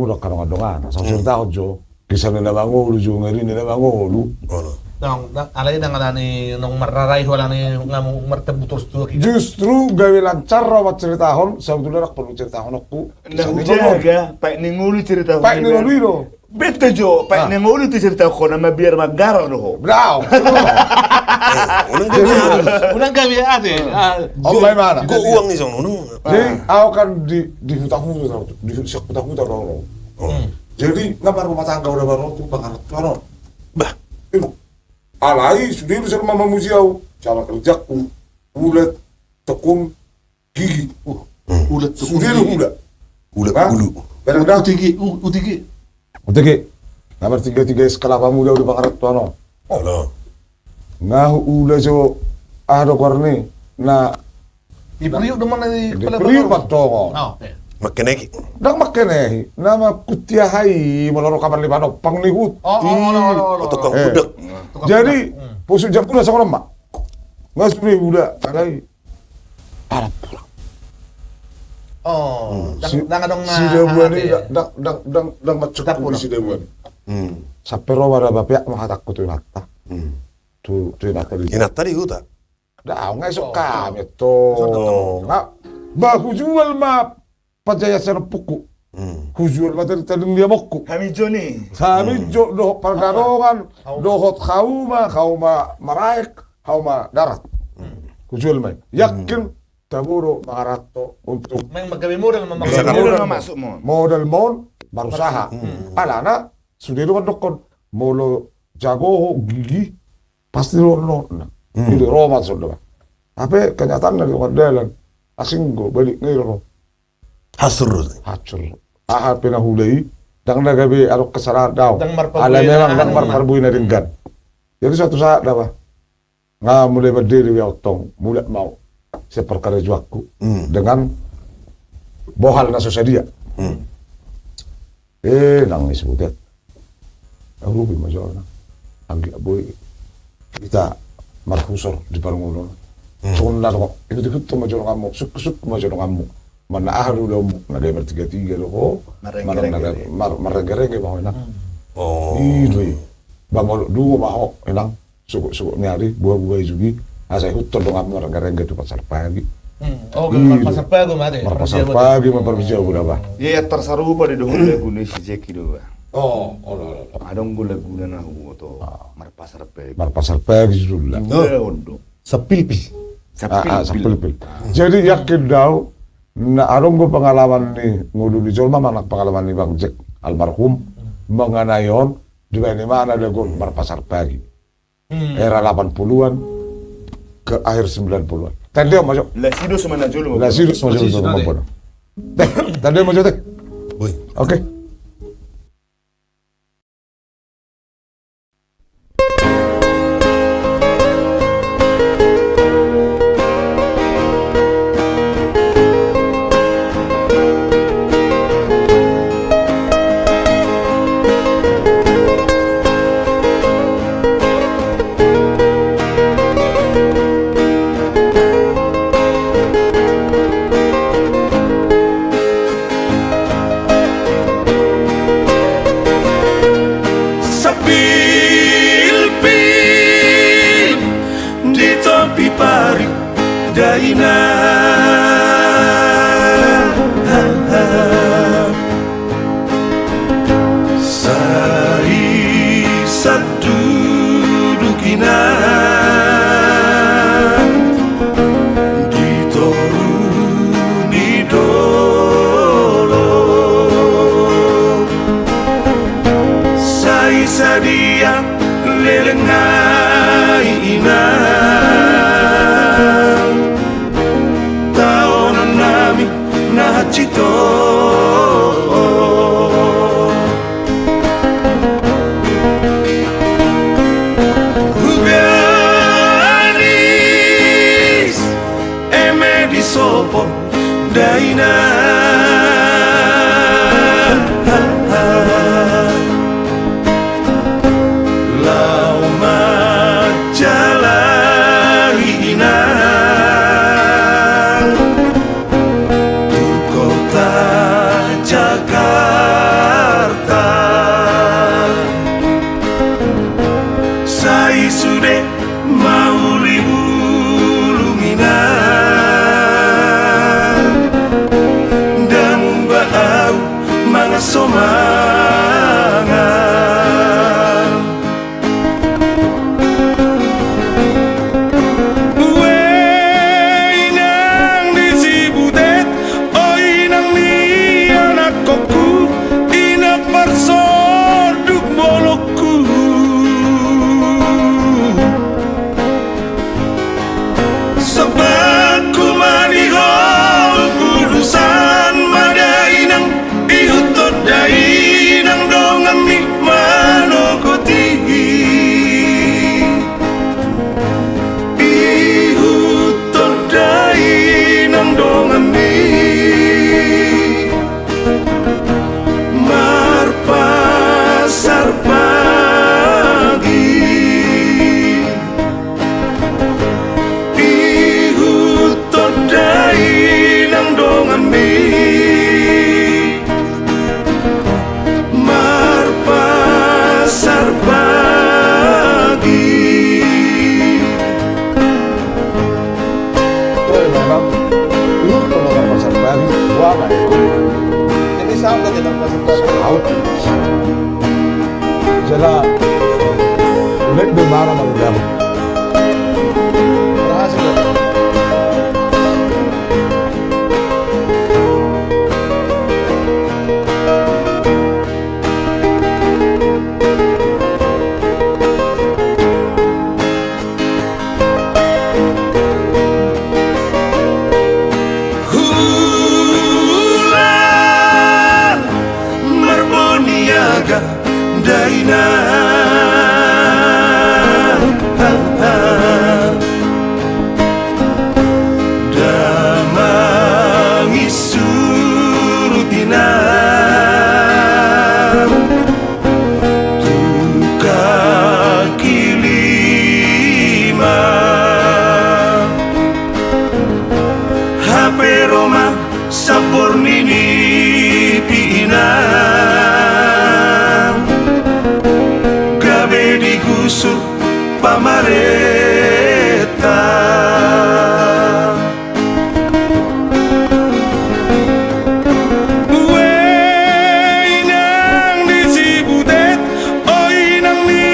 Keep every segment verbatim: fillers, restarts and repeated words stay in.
Udah kadang-kadang, sama cerita jo. Kisah ni na mangolu jo, ngeri ni na mangolu. Dang, dang, alai dang alani nong marrarai ho alani nga martembu torus tu aki. Justru gabe lancar ro marceritahon, sebetulna dang perlu ceritahon aku. Nda hujaga, paik ni ngolu cerita. Paik ni ngolu i do. Bete jo, paik ni ngolu tu cerita ho, nama biar manggarar do ho. Brau. Unang gabe ate. Unang gabe ate. Jadi, au kan di, di huta-huta, di huta-huta do. Jadi, nga marrumah tangga udah baru tu pangarat tuanon. Bah. Alai, sude do sering mamuji au. Cara kerjaku, ulet, tekun, gigi. Ulet, tekun, gigi. Sude do uda. Ulet, ulu. Bereng dah. Utigi, utigi. Utigi. Nomor tiga tiga es kelapa muda udah pangarat tuanon. Nga hu ula jo ado korni na. Di priuk do mana di priuk pantongon. Makkenehi. Dang makkenehi. Nama kutia hai maloro kamar lima nompang ni hut. Tukang hudek. Jadi pusuk jam pula songon ma. Nga sude uda alai. Arap pulang. Oh, dang adong na si Dabuan i, dang, dang, dang, dang macukup si Dabuan i. Sampe ro ma da bapeak ma hatangku tu inanta. Tu, tu inanta di, inanta di huta. Dang, nga isok hami tu. Nga, bah hujual ma panjaian sian ompungku. Hujual ma tadi, tadi ni amonku. Hami jo ni. Hami jo dohot pargadongan, dohot hauma, hauma maraek, hauma darat. Hujual ma i. Yakin tabo do mangaranto untuk modal, modal marusaha. Alana sude do mandokkon molo jago ho gigi pasti do nona. Jadi ro ma songon i. Tapi kenyataanna di tengah dalan asing do balik ngai ro. Hancur. Hancur. Aha pe na hulei, dang na gabe adong kesalahan dau. Ala memang dang marparbue na denggan. Jadi suatu saat da bah. Nga mulai berdiri be au tong, mulak ma au. Sian parkarejoanku. Dengan bohal na so sadia. Eh, nang ni sebutet. Urupi ma jolo na. Anggiat boi hita marhusor di parngoluon. Songon na tong, ikut-ikut ma jolo donganmu, suk-suk ma jolo donganmu. Mana aha do ulaonmu, na gabe martiga-tiga do ho, mana na gabe marrengge-rengge ma ho inang. I do i. Ba molo dungo ma ho inang. Sogok-sogok ni ari, buha-buha i jugi, asa ihuthon donganmu marrengge-rengge tu Pasar Pagi. Marpasar Pagi ma ate. Marpasar Pagi ma parjabu da bah. Ia, ia tarsarupa do dohot lagu ni si Jeki do bah. Oh, olo, olo. Adong do laguna na huboto, Marpasar Pagi. Marpasar Pagi judulna. Sampilpil. Sampilpil. Jadi yakin dau na adong do pengalaman ni ngolu ni jolma manang pengalaman ni Bang Jek almarhum mengenai on, dibaen imana dagon Marpasar Pagi. Era lapan puluhan ke akhir sembilan puluhan. Tandeo ma jo. Lasido sumana jolo. Lasido sumana jolo. Tandeo ma jo te. Oke. Sampilpil di topi parik dainang. Sai sanduduk inang di toru ni dolok. Sai sadia leleng nai inang, taonon nami na hansit on. Hugaris eme di sopo dainang. Laho ma Ue inang di Sibutet, o inang ni anakkonku, inang parsonduk bolongku. Sombaku ma di ho, udusan ma da inang, ihuthon da inang donganmi manogoti. Ihuthon da inang donganmi marpasar pagi. Ihuthon da inang donganmi marpasar pagi. Oi, memang. Ihuthon ma marpasar pagi. Buana. Jadi, saut aja marpasar pagi. Saut. Jala, lek be mara mangudam. Berhasil. Hula marboniaga da inang, da mangisurut inang tu kaki lima. Hape ro ma sampor ni nipi inang, gabe digusur pamarenta. Ue inang di Sibutet, o inang ni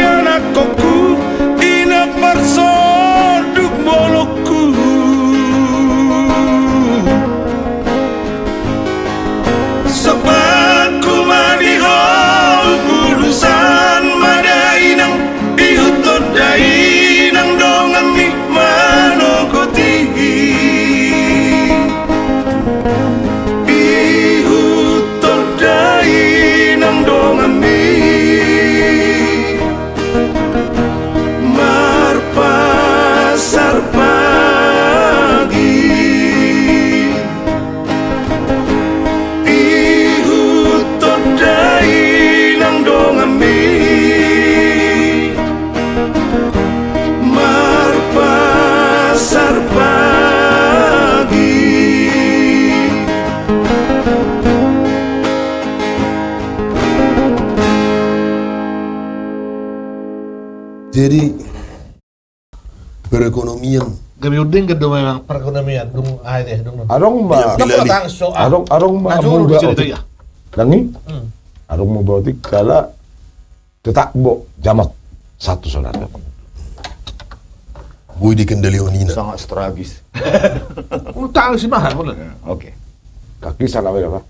anakkonku, inang parsonduk bolongku. Sombaku ma di ho, udusan ma da inang, ihuthon da inang donganmi manogoti. Ihuthon da inang donganmi marpasar pagi. Ihuthon da inang donganmi marpasar pagi. Jadi, perekonomian. Gabe undeng do memang perekonomian, dung, ah, deh, dung. Adong ma. Bila, bila, adong, adong ma. Adong, adong ma muba otik. Dangi? Hmm. Adong muba otik, jala tetap bo jamot satu saudara. Boi dikendali on ina. Sangat strategis. Utang si mahal, bener. Ya, oke. Kaki sana, apa?